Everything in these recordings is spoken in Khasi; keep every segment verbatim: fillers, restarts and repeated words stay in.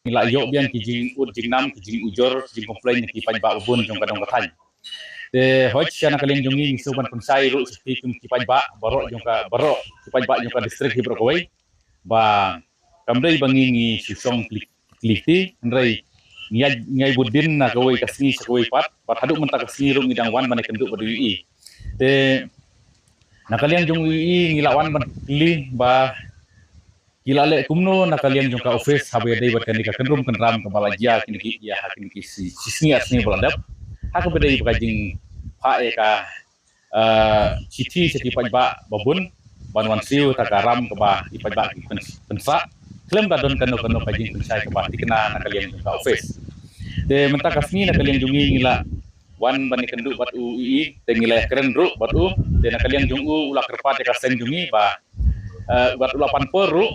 ngi la ïoh biang ki jingud jingnam, ki jingujor, ki jingcomplain na ki paidbah babun jong ka dong ka thaiñ. Te hoi shisha na ka liang jong ngi ngi sngewbha ban pynshai ruh sha phi kum ki paidbah baroh jong ka, baroh ki paidbah jong ka district hi baroh kawei. Ba kam dei ba ngi ngi shu shong kli kti, hynrei ngi ïai, ngi ïai bud dien na kawei ka sngi sha kawei pat, bad haduh mynta ka sngi ruh ngi dang wan ban ïakynduh bad u E E. Te na ka liang jong u E E ngi la wan ban kylli ba ki la leh kumno na ka liang jong ka office haba ïadei bad kane ka kynrum kynram kaba la jia kine ki, ïa ha kine ki shi, shi sngi ar sngi ba la dep. Ha kaba ïadei bad ka jingphah ïa ka, eh, shithi sha ki paidbah babun ban wan siew ïa ka ram kaba ki paidbah ki pyn-, pynsah. Khlem da don kano kano ka jingpynshai kaba thikna na ka liang jong ka office. Te mynta ka sngi na ka liang jong ngi ngi la wan ban ïakynduh bad u E E, te ngi la ïakren ruh bad u, te na ka liang jong u u la kyrpad ïa ka seng jong ngi ba, eh, bad u la pan por ruh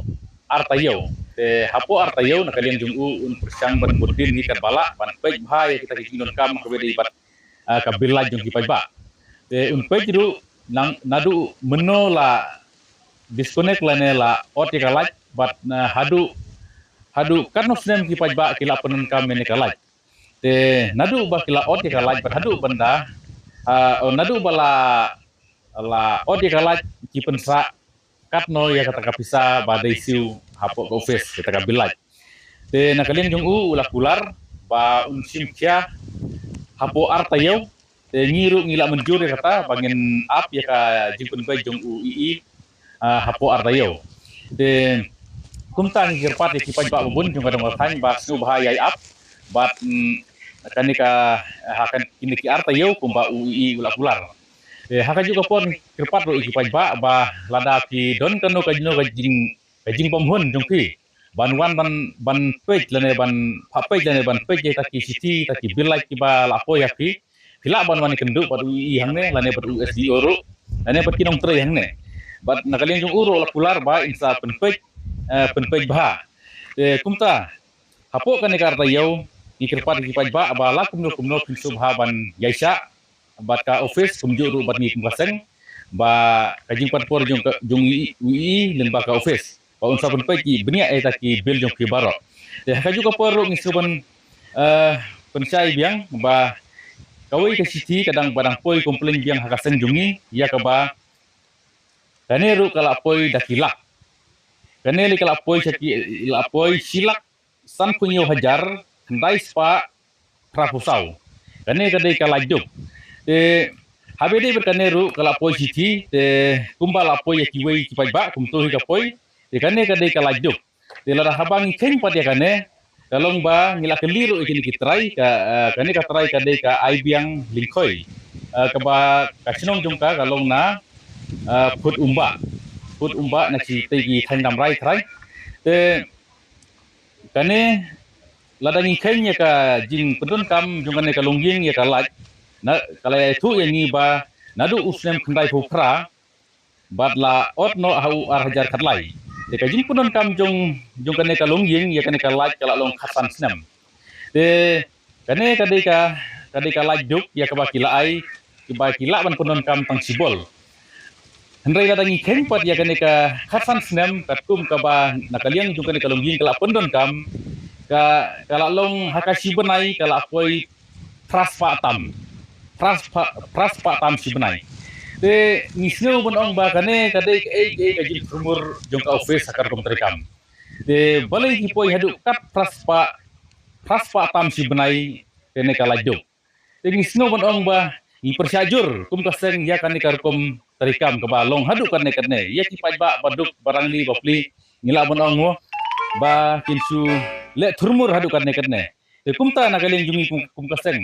ar taïew. Te hapoh ar taïew na ka liang jong u un pyrshang ban bud dien hi katba lah ban peit bha ïa kita ki jingdonkam kaba ïadei bad, eh, ka bill light jong ki paidbah. Te un peit ruh nang naduh mynno la disconnect lane la ot ïa ka light bad, eh, haduh, haduh katno snem ki paidbah ki la pyndonkam ïa kane ka light. Te naduh ba ki la ot ïa ka light bad haduh ban da, ah, oh, naduh ba la, la ot ïa ka light ki pynsah katno ïa kata ka pisa ba dei siew hapoh ka office, kata ka bill light. Te na ka liang jong u u la kular ba un shim khia hapoh ar taïew. Te ngi ruh ngi la mynjur ïa kata ba ngin ap ïa ka jingpynbeit jong u E E, ah, hapoh ar taïew. Te kumta ngi kyrpad ïa ki paidbah babun jong ka dong ka thaiñ ba sngewbha ïai ap bad, mm, kane ka, ha kane ki ar taïew kumba u E E u la kular. Te ha kajuh ka por ngi kyrpad ruh ïa ki paidbah ba lada phi don kano kano ka jing, ka jingbymhun jong phi ban wan ban, ban peit lane ban phah peit lane ban peit ïa kita ki shithi, kita ki bill light kiba la poi ha phi, phi lah ban wan ïakynduh bad u E E hangne lane bad u S D O ruh lane bad ki nongtrei hangne. Bad na ka liang jong u ruh la kular ba in sa pynpeit, eh, pynpeit bha. Te kumta hapoh kane ka ar taïew ngi kyrpad ïa ki paidbah ba la kumno kumno phin sngewbha ban ïai shah bad ka office kumjuh ruh bad ngi kum ka seng ba ka jingpan por jong ka, jong u E E lyngba ka office ba un sa pynpeit ïa bniah ïa kita ki bill jong ki baroh. Te ha kajuh ka por ruh ngi sngewbha ban, eh, pynshai biang ba kawei ka shithi ka dang ba dang poi complain biang ha ka seng jong ngi ïa kaba kane ruh ka la poi da ki lak. Kane ruh ka la poi sha ki, la poi shi lak sanphew hynñiew hajar khyndai spah phra phew saw. Kane ka dei ka light duk. Te haba ïadei bad kane ruh ka la poi shithi, te kumba la poi ïa kiwei ki paidbah kumto hi ka poi. Te kane ka dei ka light duk. Te lada haba ngi kheiñ pat ïa kane ka long ba ngi la kylli ruh ïa kine ki trai ka, eh, kane ka trai ka dei ka Aibiang Lyngkhoi. Eh, kaba ka shnong jong ka ka long na, eh, Phut Umbah. Phut Umbah na shi tei ki thaiñ Damrai trai. Te kane lada ngi kheiñ ïa ka jingpyndonkam jong kane ka longïing ïa ka light, na ka la ïathuh ïa ngi ba naduh u snem khyndai phew phra bad la ot noh ha u ar hajar khatlai. Te ka jingpyndonkam jong, jong kane ka longïing ïa kane ka light ka la long khatsan snem. Te kane ka dei ka, ka dei ka light duk ïa kaba ki la ai, kiba ki lah ban pyndonkam tang shibol. Hynrei lada ngi kheiñ pat ïa kane ka khatsan snem katkum kaba na ka liang jong kane ka longïing ka la pyndonkam, ka, ka la long ha ka shi bnai ka la poi phra spah tam. Phra spah, phra spah tam shi bnai. Te ngi sngew ban ong ba kane ka dei kaei kaei ka jingthurmur jong ka office ha ka rukom treikam. Te balei ki poi haduh kat phra spah, phra spah tam shi bnai kane ka light duk. Te ngi sngew ban ong ba ngi pyrshah jur kum ka seng ïa kane ka rukom treikam kaba long haduh katne katne. Ïa ki paidbah ba duk ba rangli ba pli ngi lah ban ong mo ba kin shu leh thurmur haduh katne katne. Te kumta na ka liang jong ngi kum, kum ka seng,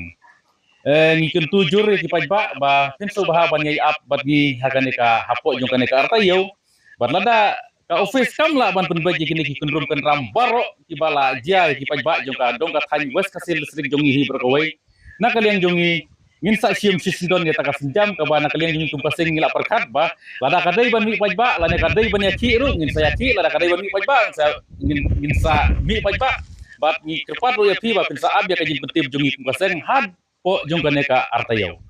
eh, ngi kyntu jur ïa ki paidbah ba phin sngewbha ban ïai ap bad ngi ha kane ka hapoh jong kane ka ar taïew. Bad lada ka office kam lah ban pynbeit ïa kine ki kynrum kynram baroh kiba la jia ïa ki paidbah jong ka dong ka thaiñ West Khasi Hills District jong ngi hi baroh kawei. Na ka liang jong ngi ngin sa shim shisyndon ïa kata ka sienjam kaba na ka liang jong ngi kum ka seng ngi la pyrkhat ba lada ka dei ban mih paidbah lane ka dei ban ïakhih ruh ngin sa ïakhih, lada ka dei ban mih paidbah ngin sa, ngin, ngin sa mih paidbah. Bad ngi kyrpad ruh ïa phi ba phin sa ap ïa ka jingpyntip jong ngi kum ka seng hapoh jong kane ka ar taïew.